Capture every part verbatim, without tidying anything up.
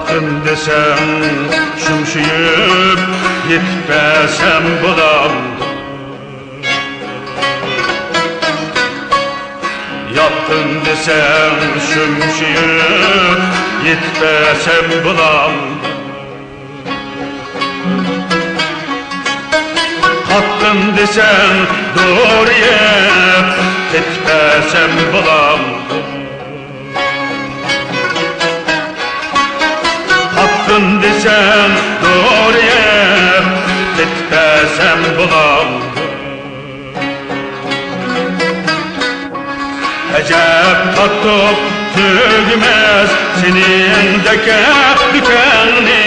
ياتتىم دېسەڭ شۈمشىيىپ يېتىپ بەرسەم بولامدۇ؟ ياتتىم دېسەڭ شۈمشىيىپ يېتىپ بەرسەم بولامدۇ؟ قاتتىم دېسەڭ دورا يەپ تېتىپ بەرسەم بولامدۇ؟ قاتتىم دېسەڭ دورا يەپ تېتىپ بەرسەم بولامدۇ؟ ئەجەب تارتۇق تۈگىمەس سېنىڭ دەكەپ دۈكەڭنى،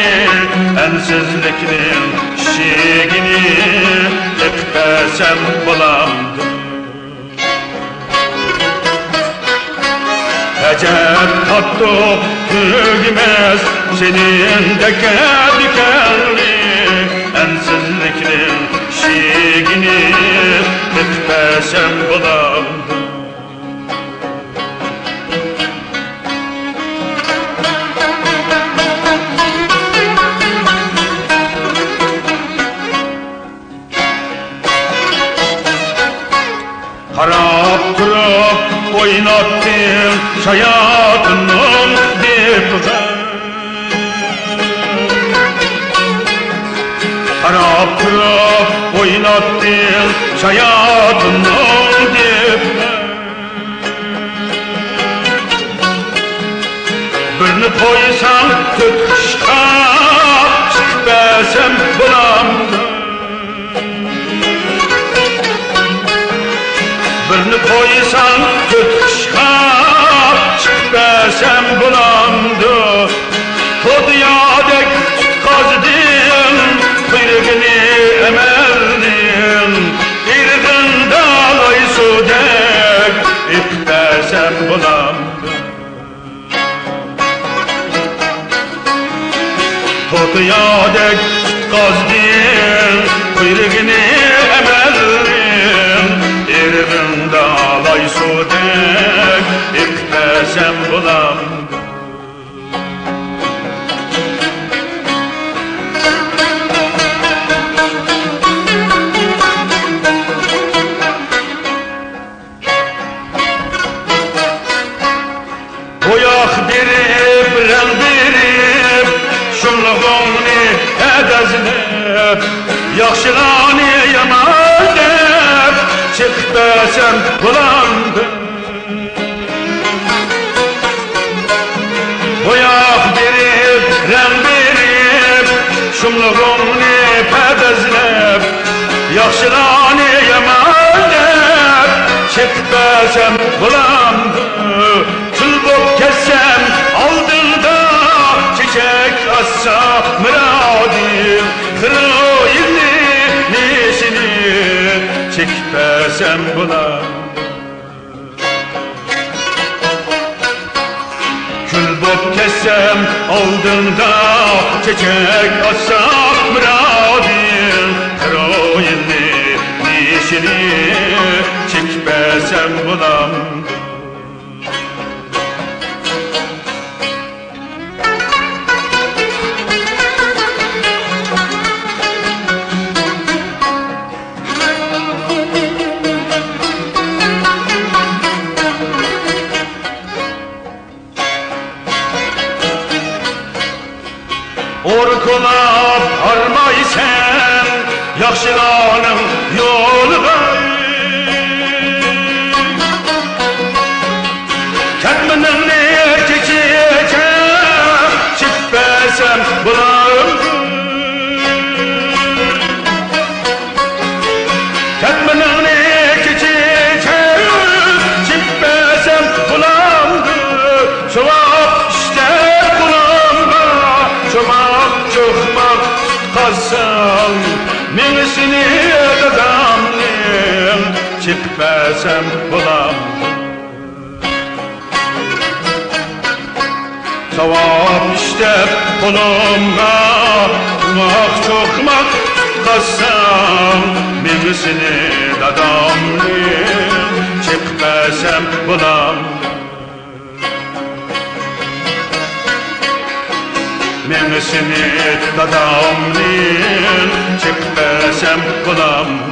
ئەنسىزلىكنىڭ ئىشىكىنى يېپىپ بەرسەم بولامدۇ؟ ئەجەب تارتۇق تۈگىمەس سېنىڭ دەكەپ دۈكەڭنى، ئەنسىزلىكنىڭ ئىشىكىنى يېپىپ بەرسەم بولامدۇ؟ قاراپ تۇرۇپ ئويناتتىڭ شايادىننىڭ دېپىغا. قاراپ تۇرۇپ ئويناتتىڭ شايادىننىڭ دېپىغا. بىرنى قويساڭ تۆت قۇشقا چىقىپ بەرسەم بولامدۇ؟ بىرنى قويساڭ تۆت قۇشقا چىقىپ بەرسەم بولامدۇ؟ تودىيادەك تۇتقازدىڭ قۇيرۇقىنى ئەمەلنىڭ، ئېرىغىڭدا لاي سۇدەك ئېقىپ بەرسەم بولامدۇ؟ تودىيادەك تۇتقازدىڭ قۇيرۇقىنى ئەمەلنىڭ، ئېرىغىڭدا لاي سۇدەك ئېقىپ بەرسەم بولامدۇ؟ بوياق بېرىپ، رەڭ بېرىپ، شۇملۇقۇڭنى پەدەزلەپ، ياخشىلارنى يامان دەپ، چېقىپ بەرسەم بولامدۇ؟ بوياق بېرىپ، رەڭ بېرىپ، شۇملۇقۇڭنى پەدەزلەپ، ياخشىلارنى يامان دەپ، چېقىپ بەرسەم بولامدۇ؟ كۈل بوپ كەتسەم ئالدىڭدا، چېچەك ئاچسا مۇرادىم، خىرۇ يىلنى نېشىنى چېكىپ بەرسەم بولامدۇ؟ كۈل بوپ كەتسەم ئالدىڭدا، چېچەك ئاچسا مۇرادىم، قىرويىنى، نېشىنى چېكىپ بەرسەم بولامدۇ؟ ئوركىلاپ ھارمايسەن ياخشىلارنىڭ يولىغا. كەتمىنىڭنى كېچىچە چېپىپ بەرسەم بولامدۇ؟ كەتمىنىڭنى كېچىچە چېپىپ بەرسەم بولامدۇ؟ سوۋاپ ئىشتە قولۇمغا چوماق چوقماق تۇتقازساڭ، مېڭىسىنى دادامنىڭ چېقىپ بەرسەم بولامدۇ؟ ساۋاب ئىشلەپ قولۇمغا چوماق چوقماق تۇتقازسام، مېڭىسىنى دادامنىڭ چېقىپ بەرسەم بولامدۇ؟ مېڭىشىنى دادامدىن چېكىپ بەرسەم بولامدۇ؟